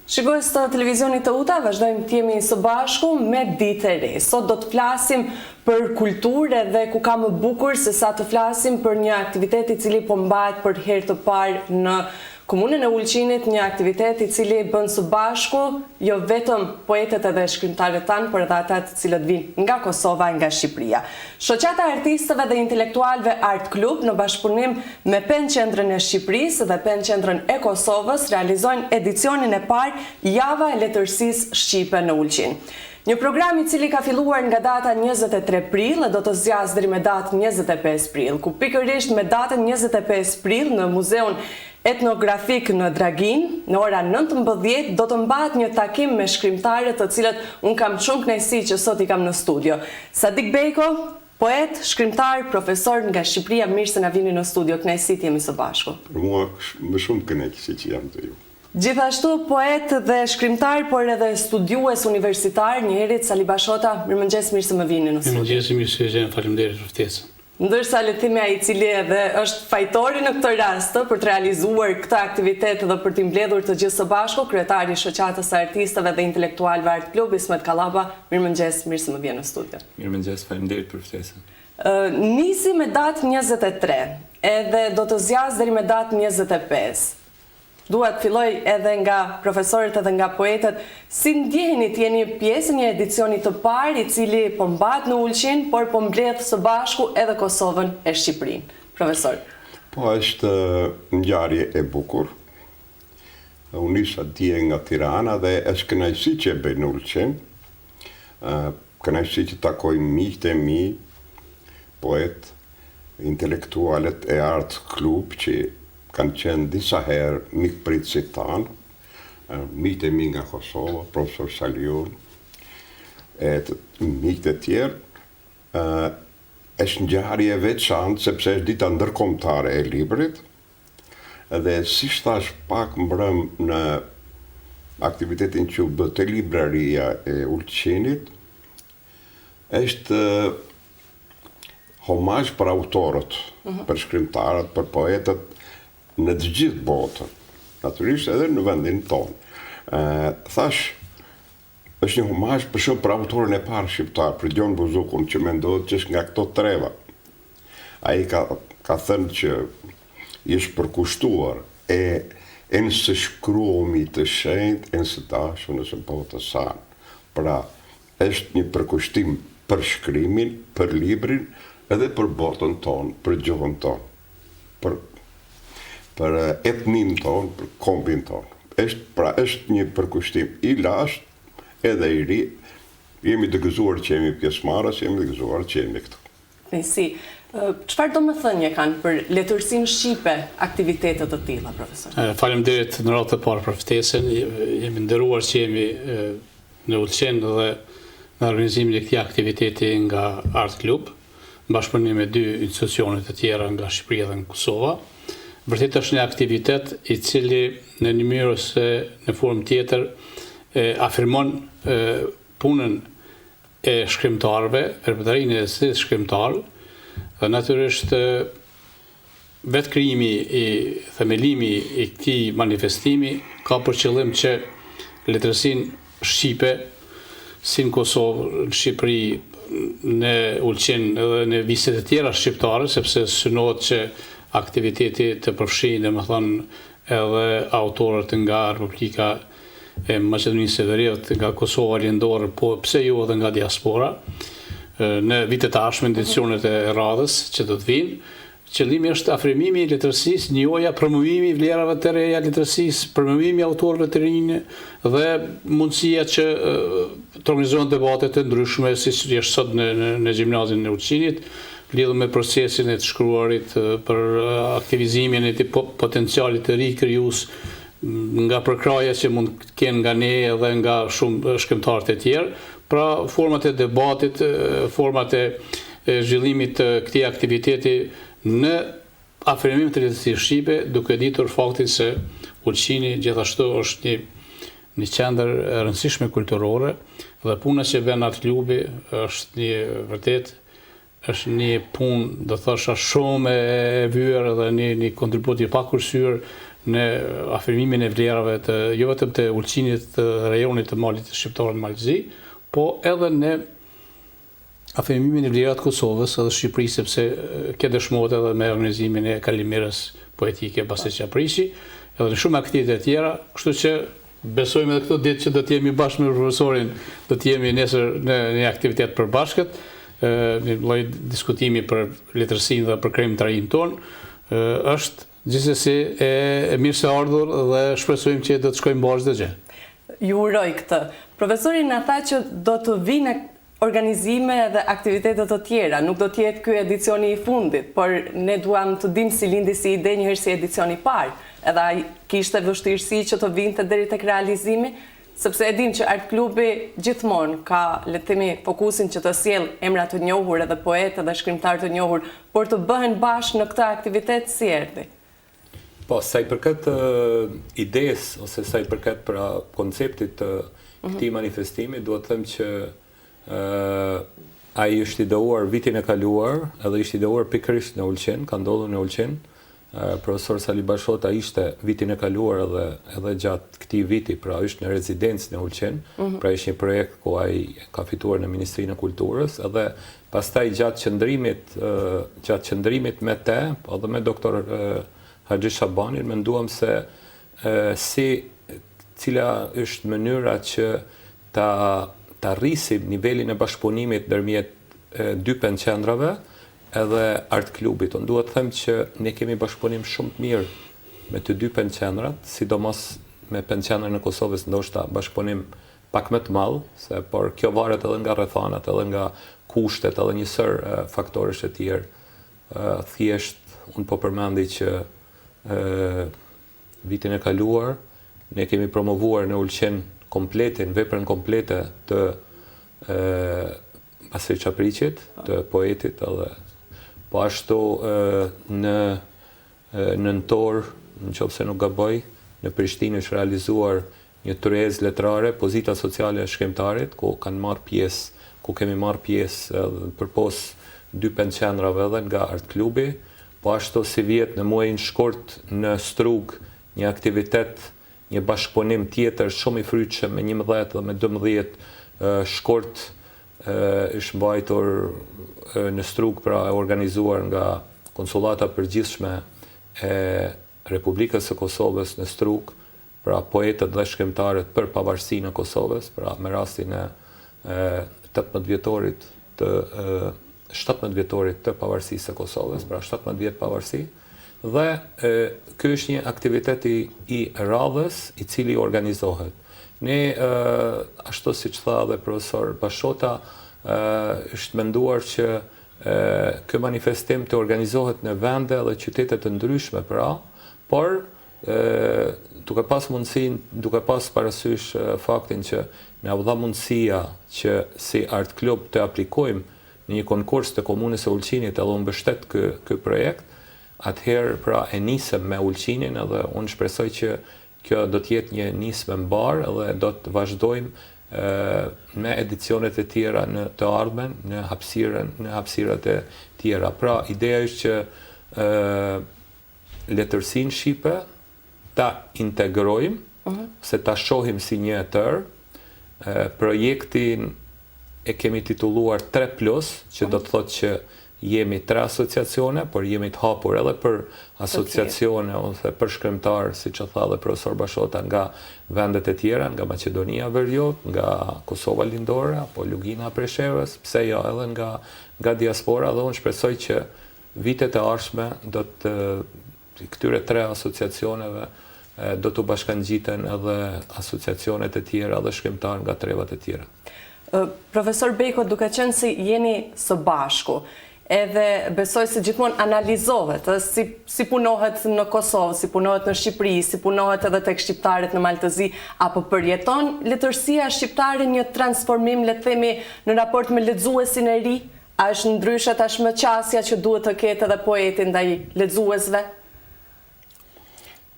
Shikues të televizionit Teuta, vazhdojmë të jemi së bashku me Ditë e Re. Sot do të flasim për kulturë edhe ku ka më bukur se sa të flasim për një aktivitet i cili po mbahet për herë të parë në Komunën e Ulqinit, një aktivitet i cili bën së bashku jo vetëm poetët edhe shkrimtarët tanë, por edhe ata të cilët vijnë nga Kosova e nga Shqipëria. Shoqata e Artistëve dhe Intelektualëve Art Club në bashkëpunim me PEN Qendrën e Shqipërisë dhe PEN Qendrën e Kosovës realizojnë edicionin e parë Java e Letërsisë Shqipe në Ulqin. Një program i cili ka filluar nga data 23 prill e do të zgjasë deri me datë 25 prill, ku pikërisht me datën 25 prill në Muzeun Etnografik në Draginë, në ora 19 do të mbahet një takim me shkrimtarët të cilët unë kam shumë kënaqësi që sot i kam në studio. Sadik Bejko, poet, shkrimtar, profesor nga Shqipëria, mirë se na vini në studio, kënaqësi të jemi së bashku. Për mua më shumë kënaqësi që jam te ju. Gjithashtu poet dhe shkrimtar, por edhe studiues universitar, njëherit Sali Bashota, mirëmëngjes, mirë se më vini në studio. Mirëmëngjes, mirë se ju gjejmë, faleminderit për ftesën. Ndërsa le të themi ai i cili edhe është fajtori në këtë rast për të realizuar këtë aktivitet dhe për t'i mbledhur të gjithë së bashku, kryetari i Shoqatës së Artistëve dhe Intelektualëve Art Club, Ismet Kallaba, mirëmëngjes, mirë se më vjen në studio. Mirëmëngjes, faleminderit për ftesën. Nisi me datë 23, edhe do të zgjasë deri me datë 25. Dua të filloj edhe nga profesorët edhe nga poetët, si ndjeheni të jeni pjesë e një edicioni të parë i cili po mbahet në Ulqin, por po mbledh së bashku edhe Kosovën e Shqipërinë. Profesor. Po është ngjarje e bukur. Unë nisa dje nga Tirana dhe është kënaqësi që e bëj në Ulqin. Kënaqësi që takoj miqtë e mi, poet, intelektualët e Art Club që kanë qenë disa herë mikpritësit tanë, miqtë e mi nga Kosova, profesor Saliun, e miqtë e tjerë, është ngjarje e veçantë sepse është dita ndërkombëtare e librit dhe siç thash pak mbrëm në aktivitetin që u bë te libraria e Ulqinit, është homazh për autorët, mhm. për shkrimtarët, për poetët në të gjithë botën, natyrisht edhe në vendin tonë. Thash, është një homazh për shembull për autorin e parë shqiptar, për Gjon Buzukun, që mendohet që është nga këto treva. Ai ka, ka thënë që i është përkushtuar e en së shkruomi të shenjtë, en së dashun e së botës sanë. Pra, Është një përkushtim për shkrimin, për librin edhe për botën tonë, për gjuhën tonë, për për etninë tonë, për kombin tonë. Është pra është një përkushtim i lashtë edhe i ri. Jemi të gëzuar që jemi pjesëmarrës, jemi të gëzuar që jemi këtu. Kënaqësi. Çfarë domethënie kanë për letërsinë shqipe aktivitete të tilla, profesor? Faleminderit në radhë të parë për ftesën. Jemi nderuar që jemi në Ulqin dhe në organizimin e këtij aktiviteti nga Art Club, në bashkëpunim me dy institucione të tjera nga Shqipëria dhe nga Kosova. Vërtet është një aktivitet i cili në një mënyrë ose në formë tjetër e afirmon punën e shkrimtarëve, veprimtarinë e secilit shkrimtar dhe natyrisht Vetë krijimi i themelimi i këtij manifestimi ka për qëllim që letërsinë shqipe, si në Kosovë, në Shqipëri, në Ulqin dhe në viset e tjera shqiptare, sepse synohet që aktiviteti të përfshijë, domethënë, edhe autorët nga Republika e Maqedonisë së Veriut, nga Kosova Lindore, po pse jo edhe nga diaspora, në vitet e ardhshme, në edicionet e radhës që do të vijnë. Qëllimi është afirmimi i letërsisë, njohja, promovimi i vlerave të reja letërsisë, promovimi i autorëve të rinj dhe mundësia që të organizohen debate të ndryshme, siç është sot në në, në gjimnazin e Ulqinit, lidhur me procesin e të shkruarit për aktivizimin e potencialit të ri krijues nga përkrahja që mund të kenë nga ne edhe nga shumë shkrimtarë të tjerë. Pra, format e debatit, format e zhvillimit të këtij aktiviteti në afirmim të letërsisë shqipe, duke ditur faktin se Ulqini gjithashtu është një një qendër e rëndësishme kulturore dhe puna që bën Art Klubi është një vërtet Është një punë, do thosha, shumë e vyer dhe një një kontribut i pakursyer në afirmimin e vlerave të jo vetëm të Ulqinit të rajonit të Malit Shqiptar në Mal të Zi, po edhe në afirmimin e vlerave të Kosovës edhe Shqipërisë, sepse kjo dëshmohet edhe me organizimin e Kalimirës poetike Basri Çapriqi, edhe në shumë aktivitete tjera, kështu që besojmë edhe këto ditë që do të jemi bashkë me profesorin, do të jemi nesër në një aktivitet përbashkët, një lloj diskutimi për letërsinë dhe për krijimtarinë tonë, është gjithsesi e, e mirëseardhur dhe shpresojmë që do të shkojë mbarë çdo gjë. Ju uroj këtë. Profesori na tha që do të vinë organizime dhe aktivitete të tjera, nuk do të jetë ky edicioni i fundit, por ne duam të dimë si lindi si ide njëherë si edicioni i parë, edhe a kishte vështirësi që të vinte deri tek realizimi, sepse e dimë që Art Klubi gjithmonë ka, le të themi, fokusin që të sjellë emra të njohur edhe poetë edhe shkrimtarë të njohur, por të bëhen bashkë në këtë aktivitet si erdhi? Po, sa i përket idesë ose sa i përket pra konceptit të mhm. këtij manifestimi, duhet të them që ë ai është ideuar vitin e kaluar, edhe është ideuar pikërisht në Ulqin, ka ndodhur në Ulqin. Profesor Sali Bashota ishte vitin e kaluar edhe edhe gjatë këtij viti, pra është në rezidencë në Ulqin, mm -hmm. pra është një projekt ku ai ka fituar në Ministrinë e Kulturës, edhe Pastaj gjatë qëndrimit, gjatë qëndrimit me te, po edhe me doktor Haxhi Shabanin, menduam se si cila është mënyra që ta ta rrisim nivelin e bashkëpunimit ndërmjet dy PEN-qendrave edhe Art Klubit. Unë duhet të them që ne kemi bashkëpunim shumë të mirë me të dy PEN-qendrat, sidomos me PEN-qendrën e Kosovës ndoshta bashkëpunim pak më të madh, se por kjo varet edhe nga rrethanat, edhe nga kushtet, edhe një sërë faktorësh të tjerë. Thjesht unë po përmendi që vitin e kaluar ne kemi promovuar në Ulqin kompletin, veprën komplete të Basri Çapriqit, të poetit edhe po ashtu në nëntor, në qoftë se nuk gaboj, në Prishtinë është realizuar një tryezë letrare, Pozita sociale e shkrimtarit, ku kanë marrë pjesë, ku kemi marrë pjesë përpos dy PEN-qendrave edhe nga Art Klubi. Po ashtu sivjet në muajin shkurt në Strugë një aktivitet, një bashkëpunim tjetër shumë i frytshëm me 11 dhe me 12 shkurt është mbajtur në Strugë, pra e organizuar nga Konsullata e Përgjithshme e Republikës së Kosovës në Strugë, pra poetët dhe shkrimtarët për pavarësinë e Kosovës, pra me rastin e 18 vjetorit të 17 vjetorit të pavarësisë së Kosovës, pra 17 vjet pavarësi, dhe ky është një aktivitet i, i radhës i cili organizohet. Ne, ashtu siç tha dhe profesor Bashota, është menduar që ky manifestim të organizohet në vende dhe qytete të ndryshme, pra, por duke pas mundësinë, duke pas parasysh faktin që na u dha mundësia që si Art Club të aplikojmë në një konkurs të Komunës së Ulqinit edhe u mbështet ky ky projekt, atëherë pra e nisëm me Ulqinin edhe unë shpresoj që kjo do të jetë një nismë e mbarë dhe do të vazhdojmë me edicionet e tjera në të ardhmen, në hapësirën, në hapësirat e tjera. Pra, ideja është që letërsinë shqipe ta integrojmë, uh mhm. -huh. se ta shohim si një e tërë. Projektin e kemi titulluar 3 plus, që uh mhm. -huh. do të thotë që jemi tre asociacione, por jemi të hapur edhe për asociacione ose për shkrimtarë, siç e tha dhe profesor Bashota, nga vendet e tjera, nga Maqedonia e Veriut, nga Kosova Lindore apo Lugina e Preshevës, pse jo edhe nga nga diaspora dhe unë shpresoj që Vitet e ardhshme do të këtyre tre asociacioneve do t'u bashkangjiten edhe asociacionet e tjera dhe shkrimtarë nga trevat e tjera. Profesor Bejko, duke qenë se jeni së bashku, edhe besoj se gjithmonë analizohet, ë, si, si punohet në Kosovë, si punohet në Shqipëri, si punohet edhe tek shqiptarët në Mal të Zi, a po përjeton letërsia shqiptare një transformim, le të themi, në raport me lexuesin e ri? A është ndryshe tashmë qasja që duhet të ketë edhe poeti ndaj lexuesve?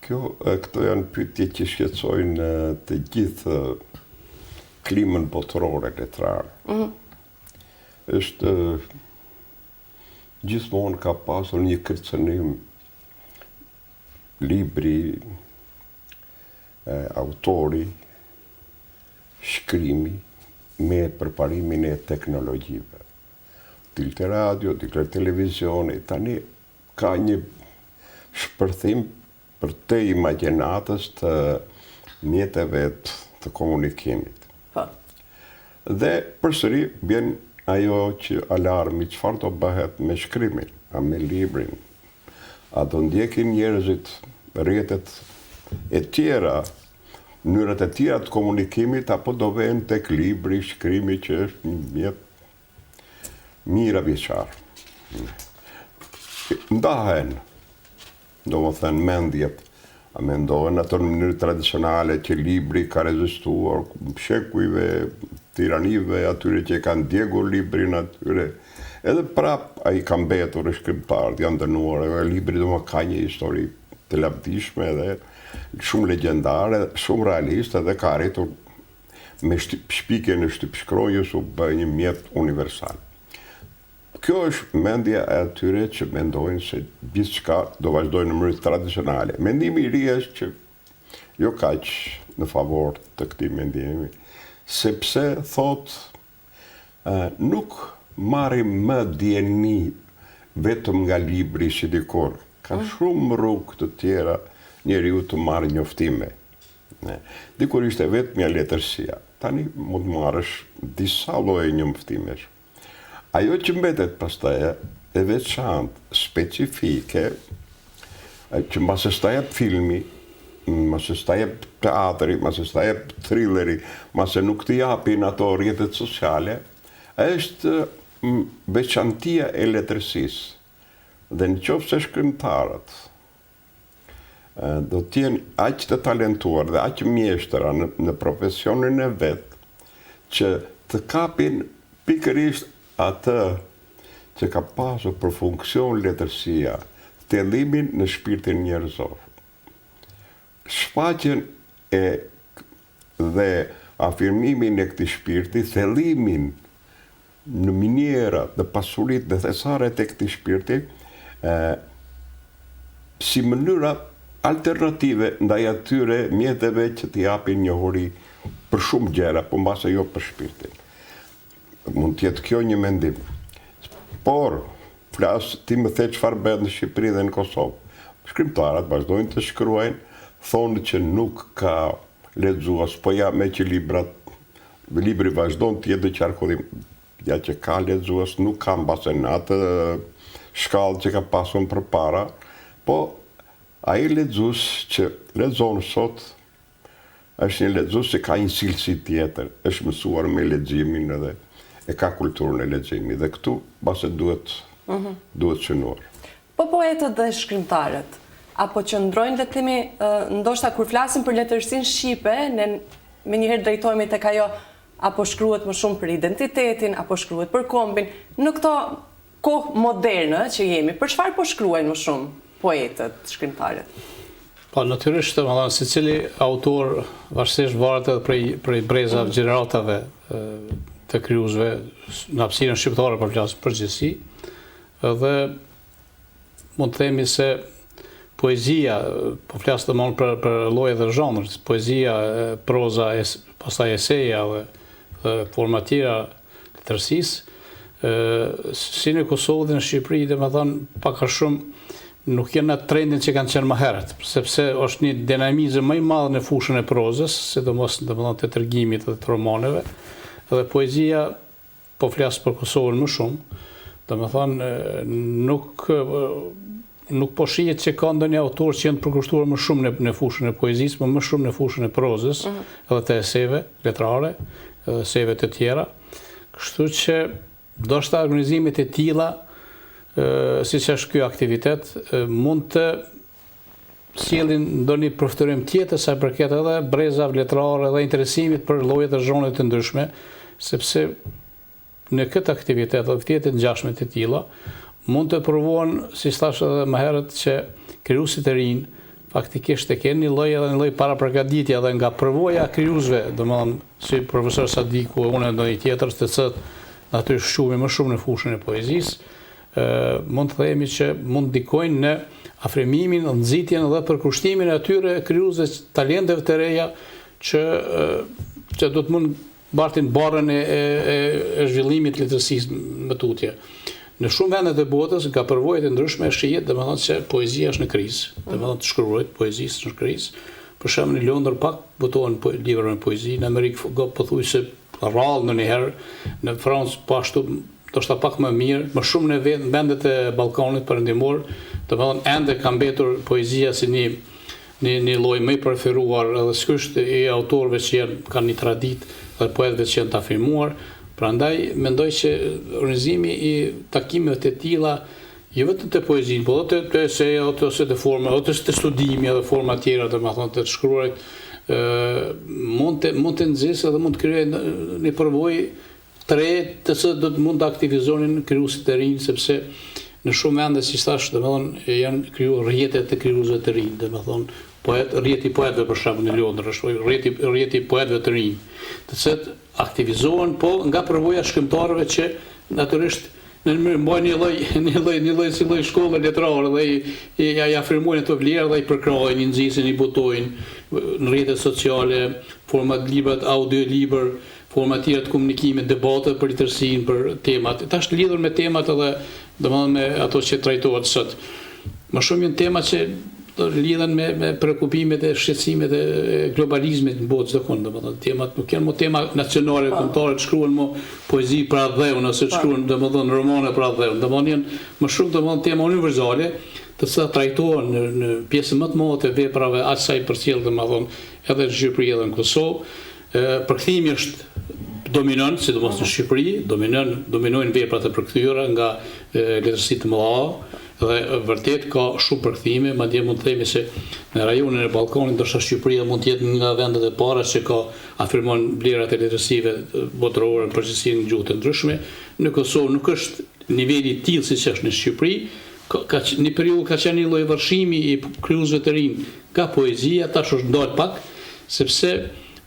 Kjo, këto janë pyetje që shqetësojnë të gjithë klimën botërore letrare. Mm -hmm. Është gjithmonë ka pasur një kërcënim. Libri, autori, shkrimi me përparimin e teknologjive. Dilte radio, dilte televizioni, tani ka një shpërthim përtej imagjinatës të mjeteve të komunikimit. Po. Dhe përsëri vjen ajo që alarmi çfarë do bëhet me shkrimin, a me librin, a do ndjekin njerëzit rrjetet e tjera, mënyrat e tjera të komunikimit apo do venë tek libri, shkrimi që është një mjet mijëravjeçar. Ndahen, domethënë, mendjet, a mendohen ato në mënyrë tradicionale që libri ka rezistuar shekujve, tiranive, atyre që e kanë djegur librin atyre, edhe prap ai ka mbetur e shkrimtarët janë dënuar, edhe libri domethënë ka një histori të lavdishme edhe shumë legjendare, shumë realiste dhe ka arritur me shpikjen e shtypshkronjës u bë një mjet universal. Kjo është mendja e atyre që mendojnë se gjithçka do vazhdojë në mënyrë tradicionale. Mendimi i ri është që jo kaq në favor të këtij mendimi, sepse thotë nuk marrim më dijeni vetëm nga libri si dikur. Ka mm. shumë rrugë të tjera njeriu të marrë njoftime. Ne. Dikur ishte vetmja letërsia. Tani mund të marrësh disa lloje njoftimesh. Ajo që mbetet pastaj e veçantë, specifike, që mbase s'ta jep filmi, mbase s'ta jep teatri, mbase s'ta jep thrilleri, mbase nuk të japin ato rrjetet sociale, është veçantia e letërsisë. Dhe në qoftë se shkrimtarët do të jenë aq të talentuar dhe aq mjeshtëra në, në profesionin e vet, që të kapin pikërisht atë që ka pasur për funksion letërsia, thellimin në shpirtin njerëzor. Shfaqjen e dhe afirmimin e këtij shpirti, thellimin në minierat, në pasuritë, në thesaret e këtij shpirti, ë si mënyra alternative ndaj atyre mjeteve që të japin njohuri për shumë gjëra, po mbase jo për shpirtin. Mund të jetë kjo një mendim. Por, flas, ti më the çfarë bëhet në Shqipëri dhe në Kosovë. Shkrimtarët vazhdojnë të shkruajnë, thonë që nuk ka lexues, po ja meqë librat, libri vazhdon të jetë në qarkullim, ja që ka lexues, nuk ka mbase në atë shkallë që ka pasur përpara, po ai lexues që lexon sot është një lexues që ka një cilësi tjetër, është mësuar me leximin edhe e ka kulturën e leximit dhe këtu mbase duhet mhm. duhet shënuar. Po poetët dhe shkrimtarët, a po qëndrojnë le të themi, ndoshta kur flasim për letërsinë shqipe, ne menjëherë drejtohemi tek ajo a po shkruhet më shumë për identitetin, a po shkruhet për kombin, në këto kohë moderne që jemi, për çfarë po shkruajnë më shumë poetët, shkrimtarët? Po, natyrisht, domethënë, secili autor varësisht varet edhe prej, prej brezave, mm. gjeneratave të krijuesve në hapësirën shqiptare po flas përgjithësi, dhe mund të themi se poezia, po flas domethënë për, për lloje dhe zhanret, poezia, proza, es, pastaj eseja dhe, dhe forma tjera letërsisë, si në Kosovë dhe në Shqipëri, domethënë, pak a shumë nuk janë në trendin që kanë qenë më herët, sepse është një dinamizëm më i madh në fushën e prozës, sidomos domethënë të tregimit dhe të romaneve, dhe poezia po flas për Kosovën më shumë, domethënë nuk nuk po shihet që ka ndonjë autor që janë të përkushtuar më shumë në, në fushën e poezisë, por më shumë në fushën e prozës, mm -hmm. edhe të eseve letrare, edhe eseve të tjera. Kështu që ndoshta organizimet e tilla, siç është ky aktivitet, mund të sjellin ndonjë përfytyrim tjetër sa i përket edhe brezave letrare dhe interesimit për lloje dhe zhanre të ndryshme, sepse në këtë aktivitet dhe aktivitete të ngjashme të tilla mund të provohen, siç thashë edhe më herët, që krijuesit e rinj faktikisht të kenë një lloj edhe një lloj parapërgatitje edhe nga përvoja e krijuesve, domethënë si profesor Sadiku e unë e ndonjë tjetër, të cilët natyrisht shquhemi më shumë në fushën e poezisë, mund të themi që mund ndikojnë në Afrimimin, nxitjen dhe përkushtimin e atyre krijuesve talenteve të reja që që do të mund bartin barrën e, e, e, e zhvillimit të letërsisë më tutje. Në shumë vende të botës, nga përvojat e ndryshme shihet, domethënë se poezia është në krizë, domethënë të shkruarit poezisë është në krizë. Për shembull në Londër pak botohen po, libra me poezi, në Amerikë pothuajse rrallë ndonjëherë, në Francë po ashtu ndoshta pak më mirë, më shumë në vendet e Ballkanit Perëndimor, domethënë ende ka mbetur poezia si një një një lloj më i preferuar edhe sigurisht i autorëve që janë kanë një traditë dhe poetëve që janë të afirmuar. Prandaj mendoj që organizimi i takimeve të tilla jo vetëm të poezinë, po edhe të, të eseja, edhe ose të forma, edhe të, të studimi edhe forma tjera, domethënë të shkruarit, ë mund të mund të nxisë edhe mund të krijojë një përvojë të re të cilët do të mund të aktivizonin krijuesit e rinj sepse në shumë vende siç thashë, domethënë janë krijuar rrjete të krijuesve të rinj, domethënë poet rrjeti i poetëve për shembull në Londër është rrjeti rrjeti i poetëve të rinj, të cilët aktivizohen po nga përvoja e shkrimtarëve që natyrisht në mënyrë mbajnë një lloj një lloj një lloj si lloj shkolle letrare dhe i i, i afirmojnë ato vlera dhe i përkrahin, i nxisin, i botojnë në rrjetet sociale, format librat, audio libër, forma tjera të komunikimit, debate për letërsinë, për temat. Tash lidhur me temat edhe, domethënë me ato që trajtohet sot. Më shumë janë tema që lidhen me me preokupimet e shqetësimet e globalizmit në botë çdokund, domethënë temat nuk janë më tema nacionale, po. kombëtare, të shkruan më poezi për atdheun ose të po. shkruan domethënë romane për atdheun. Domethënë janë më shumë domethënë tema universale, të cilat trajtohen në në pjesën më të madhe të veprave aq sa i përcjell domethënë edhe në Shqipëri edhe në Kosovë. Përkthimi është dominon, sidomos në Shqipëri, dominon, dominojnë veprat e përkthyera nga letërsi të mëdha dhe vërtet ka shumë përkthime, madje mund të themi se në rajonin e Ballkanit ndoshta Shqipëria mund të jetë një nga vendet e para që ka afirmon vlerat e letërsive botërore në përgjithësi në gjuhë të ndryshme. Në Kosovë nuk është niveli i tillë siç është në Shqipëri, ka, ka një periudhë ka qenë një lloj vërshimi i krijuesve të rinj nga poezia, tash është ndalë pak, sepse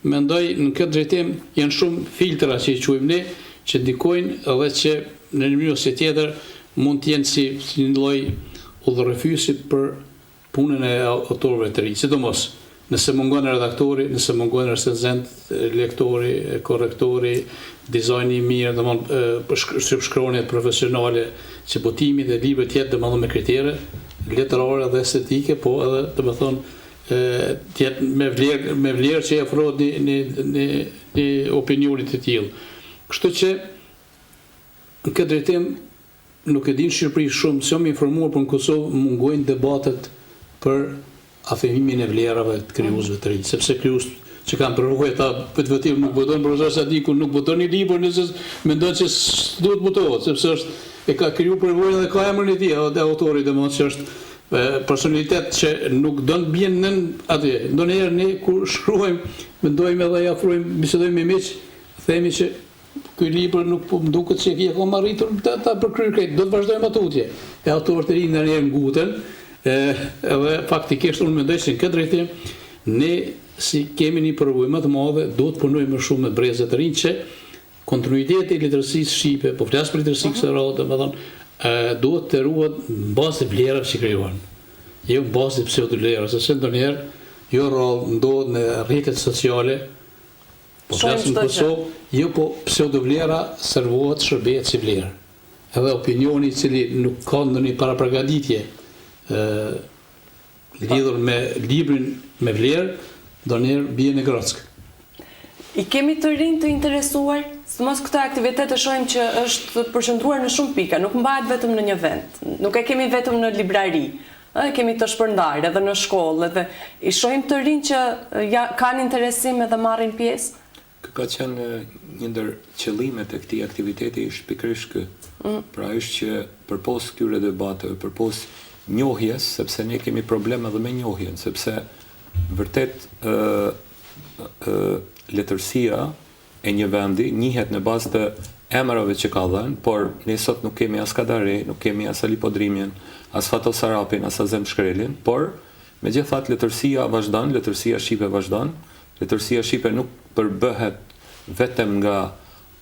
mendoj në këtë drejtim janë shumë filtra që i quajmë ne, që ndikojnë dhe që në një mënyrë ose tjetër mund të jenë si, si një lloj udhërrëfyesi për punën e autorëve të rinj, sidomos nëse mungon redaktori, nëse mungon recenzent, lektori, korrektori, dizajni i mirë, domethënë shkronjat profesionale që botimi dhe libri të jetë domethënë me kritere letrare dhe estetike, po edhe domethënë të jetë me vlerë me vlerë që i ofrohet një një një një opinioni të tillë. Kështu që në këtë drejtim nuk e di në Shqipëri shumë, s'jam informuar, por në Kosovë mungojnë debatet për afirmimin e vlerave të krijuesve të rinj, sepse krijues që kanë përvojë ata vetvetiu nuk botojnë, profesor Sadiku nuk boton një libër nëse mendon që s'duhet botohet, sepse është e ka kriju përvojën dhe ka emrin e tij, edhe autori domethënë që është personalitet që nuk don të bien nën atë. Ndonjëherë ne kur shkruajmë, mendojmë edhe i afrojmë, bisedojmë me miq, themi që Ky libër nuk po më duket që e kam arritur ta, ta përkryej krejt, do të vazhdoj më tutje. E autorët e rinj ndonjëherë nguten, e, edhe faktikisht unë mendoj se në këtë drejtim ne si kemi një përvojë më të madhe, duhet të punojmë më shumë me brezat e rinj që kontinuiteti i letërsisë shqipe, po flas për letërsi kësaj radhe, domethënë, duhet të ruhet në bazë të vlerave që krijohen. Jo në bazë të pseudovlerave, sepse ndonjëherë jo rrallë ndodh në rrjetet sociale Po flasim në Kosovë, jo po pseudovlera servohet, shërbehet si vlerë. Edhe opinioni i cili nuk ka ndonjë parapërgatitje ë lidhur me librin me vlerë, ndonjëherë bie në grackë. I kemi të rinj të interesuar? Sidomos këtë aktivitet e shohim që është përqendruar në shumë pika, nuk mbahet vetëm në një vend. Nuk e kemi vetëm në librari. E kemi të shpërndarë edhe në shkollë edhe i shohim të rinj që ja, kanë interesim edhe marrin pjesë. Ky ka qenë një ndër qëllimet e këtij aktiviteti është pikërisht ky. Mm. Pra është që përpos këtyre debateve, përpos njohjes, sepse ne kemi problem edhe me njohjen, sepse vërtet ë ë letërsia e një vendi njihet në bazë të emrave që ka dhënë, por ne sot nuk kemi as Kadare, nuk kemi as Ali Podrimjen, as Fatos Arapin, as Azem Shkrelin, por megjithatë letërsia vazhdon, letërsia shqipe vazhdon, letërsia shqipe nuk përbëhet vetëm nga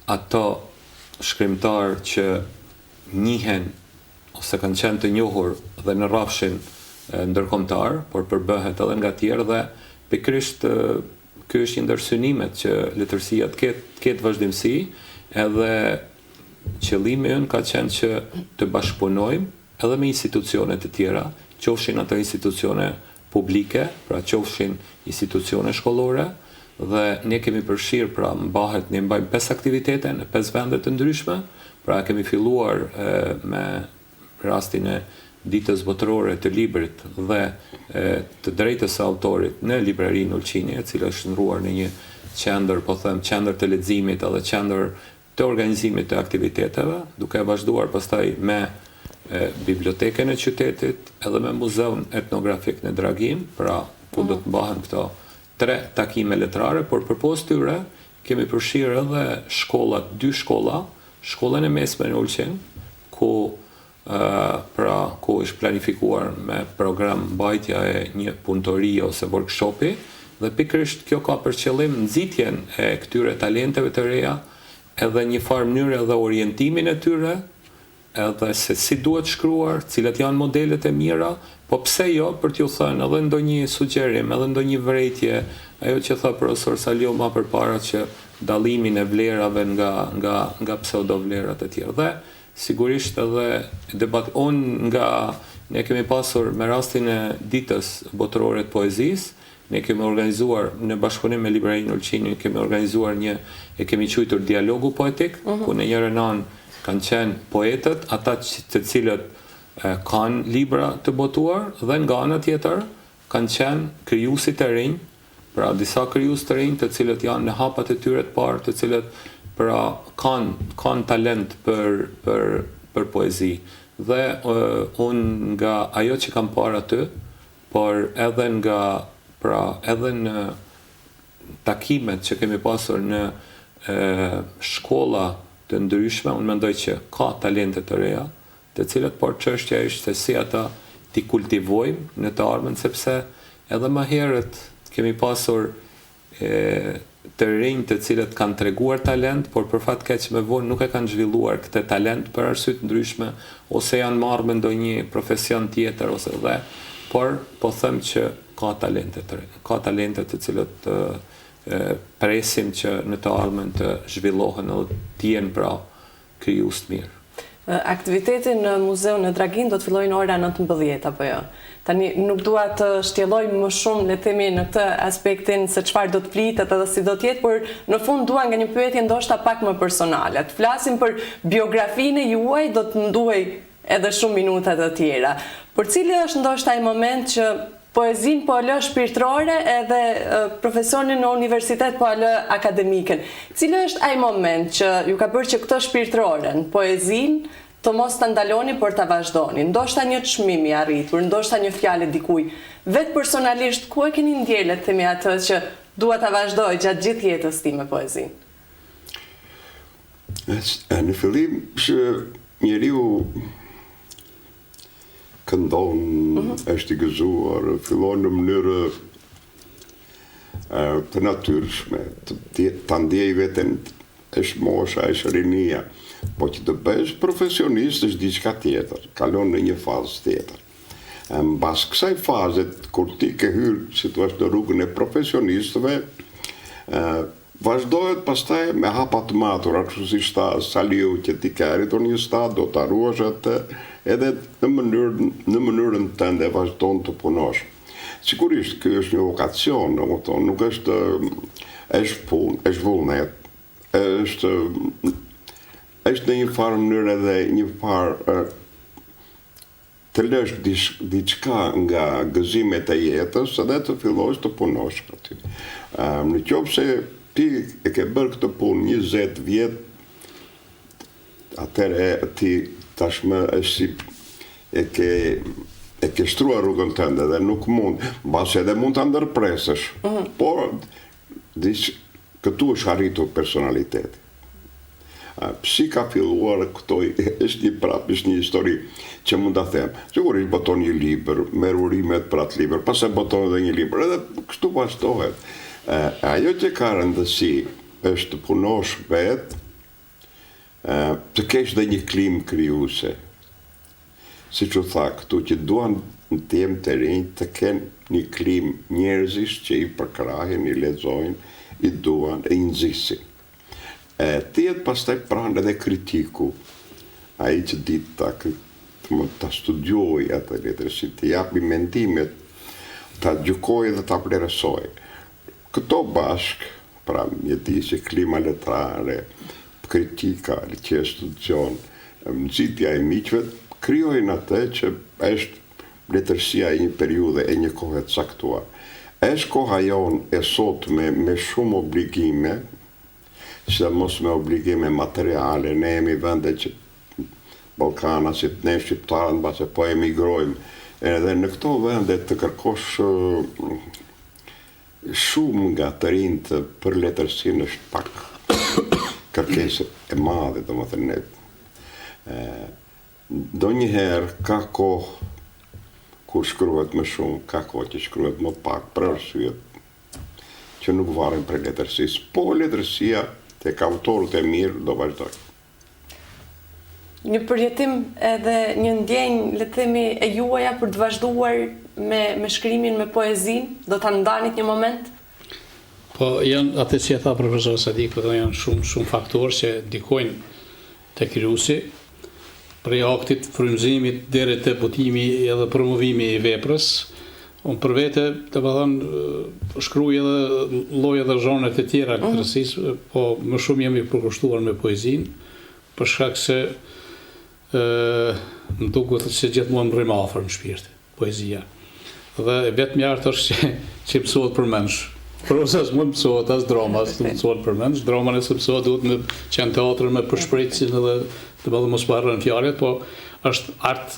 ato shkrimtarë që njihen ose kanë qenë të njohur dhe në rrafshin. ndërkombëtar, por përbëhet edhe nga tjerë dhe pikërisht ky është një ndër synimet që letërsia të ketë të ketë vazhdimësi edhe qëllimi ynë ka qenë që të bashkëpunojmë edhe me institucione të tjera, qofshin ato institucione publike, pra qofshin institucione shkollore, dhe ne kemi përfshirë, pra mbahet, ne mbajmë pesë aktivitete në pesë vende të ndryshme, pra kemi filluar me rastin e Ditës Botërore të Librit dhe të drejtës së autorit në Librarinë Ulqini, e cila është shndërruar në një qendër, po them, qendër të leximit edhe qendër të organizimit të aktiviteteve, duke vazhduar pastaj me bibliotekën e qytetit edhe me muzeun etnografik në Draginë, pra ku do të mbahen këto tre takime letrare, por përpos tyre kemi përfshirë edhe shkollat, dy shkolla, shkollën e mesme në Ulqin, ku pra ku është planifikuar me program mbajtja e një punëtorie ose workshopi dhe pikërisht kjo ka për qëllim nxitjen e këtyre talenteve të reja edhe një farë mënyre edhe orientimin e tyre edhe se si duhet shkruar, cilat janë modelet e mira, po pse jo për t'ju thënë edhe ndonjë sugjerim, edhe ndonjë vërejtje, ajo që tha profesor Saliu ma përpara që dallimin e vlerave nga nga nga pseudovlerat e tjera. Dhe Sigurisht edhe debat unë nga ne kemi pasur me rastin e Ditës Botërore të Poezisë, ne kemi organizuar në bashkëpunim me Librarinë Ulqini kemi organizuar një e kemi quajtur dialogu poetik, ku në njërën anë kanë qenë poetët, ata të cilët kanë libra të botuar dhe nga ana tjetër kanë qenë krijuesit e rinj, Pra disa krijues të rinj të cilët janë në hapat e tyre të parë, të cilët pra kanë kanë talent për për për poezi. Dhe unë nga ajo që kam parë aty, por edhe nga pra edhe në takimet që kemi pasur në e, shkolla të ndryshme, unë mendoj që ka talente të reja, të cilët por çështja është se si ata t'i kultivojmë në të ardhmen sepse edhe më herët kemi pasur e, të rinj të cilët kanë treguar talent, por për fat keq më vonë nuk e kanë zhvilluar këtë talent për arsye të ndryshme ose janë marrë me ndonjë profesion tjetër ose dhe, por po them që ka talente të rinj, ka talente të cilët e, presim që në të ardhmen të zhvillohen edhe të jenë pra krijues të mirë. Aktiviteti në muzeun në Draginë do të fillojë në ora 19 apo jo? Tani nuk dua të shtjelloj më shumë, le të themi në këtë aspektin se çfarë do të flitet edhe si do të jetë, por në fund dua nga një pyetje ndoshta pak më personale. Të flasim për biografinë e juaj, do të më duhej edhe shumë minuta të tjera. Por cili është ndoshta ai moment që poezinë po e lë shpirtërore edhe profesionin në universitet po e lë akademiken. Cili është ai moment që ju ka bërë që këtë shpirtëroren, poezinë, të mos ta ndaloni por ta vazhdoni? Ndoshta një çmim i arritur, ndoshta një fjalë e dikujt. Vetë personalisht ku e keni ndjerë le të themi atë që dua ta vazhdoj gjatë gjithë jetës time poezinë? Në fillim që njeriu këndon, mm -hmm. është i gëzuar, fillon në mënyrë të natyrshme, të, të, ta ndjej veten është mosha, është rinia, po që të bëhesh profesionist është diçka tjetër, kalon në një fazë tjetër. Mbas kësaj faze, kur ti ke hyrë, si thua, në rrugën e profesionistëve, Vazhdohet pastaj me hapa të matur, ashtu siç tha Saliu që ti ke arritur një stad, do ta ruash atë edhe në mënyrë në mënyrën tënde vazhdon të punosh. Sigurisht ky është një vokacion, domethënë nuk është është punë, është vullnet, është është në një farë mënyrë edhe një farë të lësh diçka nga gëzimet e jetës dhe të fillosh të punosh aty. Në qoftë se ti e ke bërë këtë punë 20 vjet, atëherë ti tashmë është si e ke e ke shtruar rrugën tënde dhe nuk mund, mbase edhe mund ta ndërpresësh. Mm -hmm. Por diç këtu është arritur personaliteti. Si ka filluar këto, është një prapë, është një histori që mund ta them. Sigurisht boton një libër, merr urimet për atë libër, pastaj boton edhe një libër, edhe kështu vazhdohet. Ajo që ka rëndësi është të punosh vetë, të kesh dhe një klimë krijuese. Siç u tha këtu që duan djemtë e rinj të kenë një klimë njerëzish që i përkrahin, i lexojnë, i duan e i nxisin. E të jetë pastaj pranë edhe kritiku, ai që di ta ta studiojë atë letërsi, të japi mendimet, ta gjykojë dhe ta vlerësojë. Këto bashkë, pra mjedisi, klima letrare, kritika që e studion, nxitja e miqve, krijojnë atë që është letërsia e një periudhe, e një kohe të caktuar. Është koha jonë e sotme me shumë obligime, sidomos me obligime materiale, ne jemi vende që ballkanasit, ne shqiptarët mbase po emigrojmë, edhe në këto vende të kërkosh Shumë nga të rinjtë për letërsinë është pak kërkesë e madhe, domethënë ne ndonjëherë ka kohë kur shkruhet më shumë, ka kohë që shkruhet më pak, për arsye që nuk varen prej letërsisë. Po letërsia tek autorët e mirë do vazhdojë. Një përjetim edhe një ndjenjë, le të themi, e juaja për të vazhduar me me shkrimin, me poezinë, do ta ndanit një moment? Po, janë atë që e tha profesor Sadiku, po janë shumë shumë faktorë që ndikojnë te krijuesi, prej aktit frymëzimit deri te botimi edhe promovimi i veprës. Unë për vete, domethënë, shkruaj edhe lloje dhe zhanre të tjera të letërsisë, po më shumë jam i përkushtuar me poezinë, për shkak se ë më duket se gjithmonë më rri më afër në shpirt, poezia. Dhe e vetmja art është që, që mësohet përmendsh. Proza s'mund mësohet as drama, as të mësohet përmendsh. Drama nëse mësohet duhet me qenë teatër me pëshpëritësin edhe domethënë mos po harron fjalët, po është art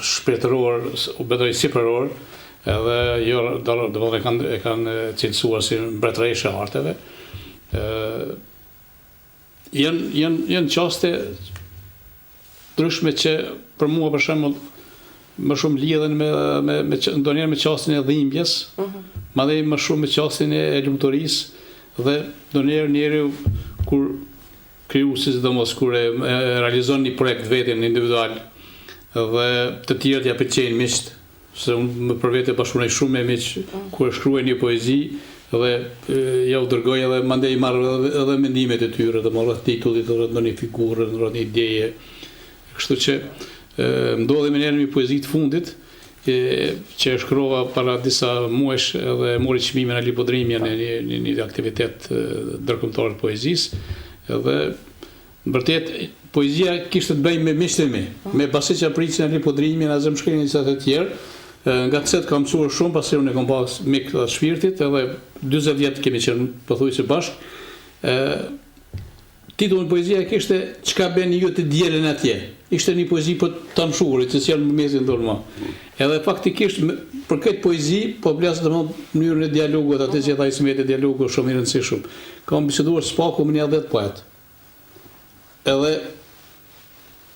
shpirtëror, besoj sipëror, edhe jo domethënë e kanë e kanë cilësuar si mbretëreshë e arteve. Ë janë janë janë çaste ndryshme që për mua për shembull më shumë lidhen me me me ndonjëherë me çastin e dhimbjes, mm -hmm. madje më shumë me çastin e lumturisë dhe ndonjëherë njeriu kur krijuesi sidomos kur e, e realizon një projekt vetin individual dhe të tjerët ja pëlqejnë miqtë, se unë më për vete bashkëpunoj shumë me miq mm. kur e shkruaj një poezi dhe ja u dërgoj edhe mandej i marr edhe, edhe mendimet e tyre, domethënë rreth titullit, rreth ndonjë figure, rreth një ideje. Kështu që e, ndodhi me një poezi të fundit e, që e shkrova para disa muajsh edhe mori çmimin Ali Podrimja në një, një, një aktivitet ndërkombëtar të poezisë edhe Në vërtet, poezia kishte të bëjë me miqtë e mi, me Basit Çapricin, Ali Podrimjen, Azem Shkrenjën e disa të tjerë, nga të cilët kam mësuar shumë, pasi unë e kam pas mik të shpirtit, edhe 40 vjet kemi qenë pothuajse bashkë. Ë Titullin poezia kishte Çka bëni ju të dielën atje. Ishte një poezi për të amshuarit, që s'janë në mesin tonë më. Edhe faktikisht për këtë poezi po flas domethënë mënyrën e dialogut, atë që tha Ismeti, dialogu është shumë i rëndësishëm. Kam biseduar së paku me një 10 poet. Edhe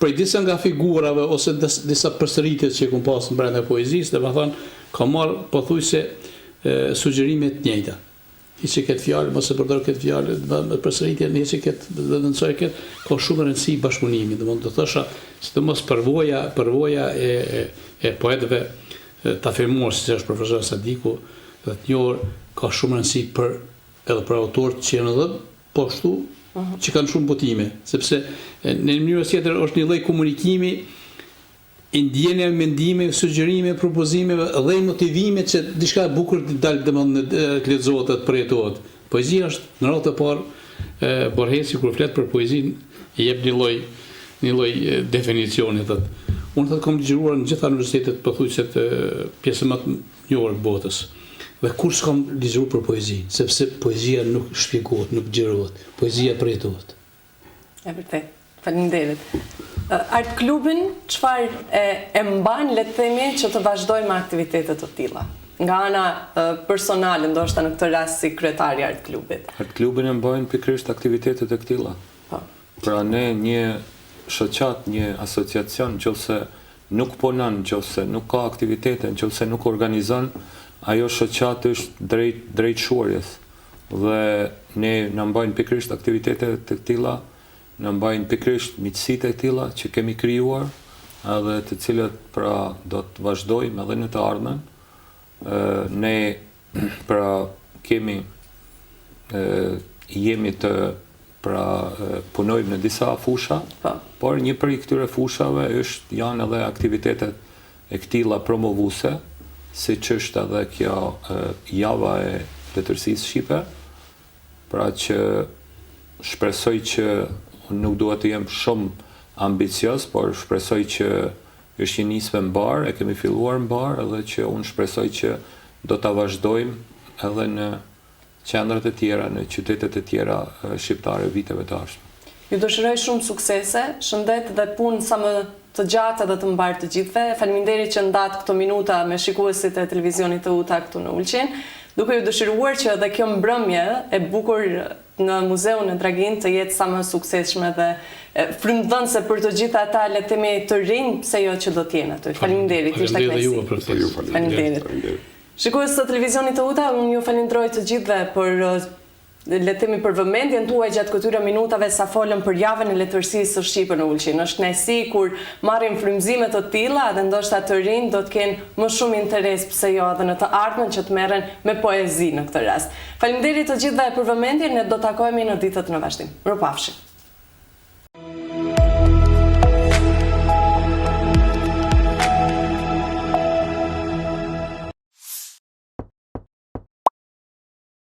prej disa nga figurave ose disa përsëritje që kam pas brenda poezisë, domethënë kam marr pothuajse sugjerime të njëjta. Hiqe këtë fjalë, mos e përdor këtë fjalë, me përsëritje, hiqe këtë, zëvendësoje këtë, ka shumë rëndësi bashkëpunimi, domethënë do thosha, sidomos përvoja, përvoja e e, e poetëve të afirmuar siç është profesor Sadiku dhe të njohur, ka shumë rëndësi për edhe për autorët që janë edhe po ashtu që kanë shumë botime, sepse në një mënyrë tjetër është një lloj komunikimi i ndjenjave, mendimeve, sugjerimeve, propozimeve dhe i motivimit që diçka e bukur të dalë domethënë të lexohet dhe të përjetohet. Poezia është në radhë të parë Borgesi kur flet për poezinë i jep një lloj një lloj definicioni thotë. Unë thotë kam ligjëruar në gjitha universitetet pothuajse të pjesën më të njohur të botës. Dhe kurrë s'kam ligjëruar për poezinë, sepse poezia nuk shpjegohet, nuk ligjërohet, poezia përjetohet. E vërtetë. Faleminderit. Art Klubin, çfarë e, e mban, le të themi, që të vazhdojë me aktivitete të tilla? Nga ana personale, ndoshta në këtë rast si kryetar i Art Klubit. Art Klubin e mbajnë pikërisht aktivitetet e këtilla. Po. Pra ne një shoqatë, një asociacion, nëse nuk punon, nëse nuk ka aktivitete, nëse nuk organizon, ajo shoqatë është drejt drejt shuarjes. Dhe ne na mbajnë pikërisht aktivitete të këtilla, na mbajnë pikërisht miqësitë e këtilla që kemi krijuar. edhe të cilët pra do të vazhdojmë edhe në të ardhmen. Ne pra kemi jemi të pra punojmë në disa fusha, po. por një prej këtyre fushave është janë edhe aktivitetet e këtilla promovuese, siç është edhe kjo java e letërsisë shqipe, pra që shpresoj që nuk dua të jem shumë ambicioz, por shpresoj që është një nismë e mbarë, e kemi filluar mbarë edhe që unë shpresoj që do ta vazhdojmë edhe në qendrat e tjera, në qytetet e tjera shqiptare viteve të ardhshme. Ju dëshiroj shumë suksese, shëndet dhe punë sa më të gjatë edhe të mbarë të gjithëve. Faleminderit që ndatë këto minuta me shikuesit e televizionit Teuta këtu në Ulqin, duke ju dëshiruar që edhe kjo mbrëmje e bukur në Muzeun e Draginit të jetë sa më e suksesshme dhe frymëdhënëse për të gjithë ata, le të themi, të rinj, pse jo që do të jenë aty. Faleminderit, ishte kënaqësi. Faleminderit Faleminderit. Shikues të televizionit Teuta, unë ju falenderoj të gjithëve për le të themi për vëmendjen tuaj gjatë këtyre minutave sa folëm për javën e letërsisë shqipe në Ulqin. Është kënaqësi kur marrim frymëzime të tilla dhe ndoshta të rinjtë do të kenë më shumë interes pse jo edhe në të ardhmen që të merren me poezi në këtë rast. Faleminderit të gjithëve për vëmendjen, ne do takohemi në ditët në vazhdim. Mirupafshim.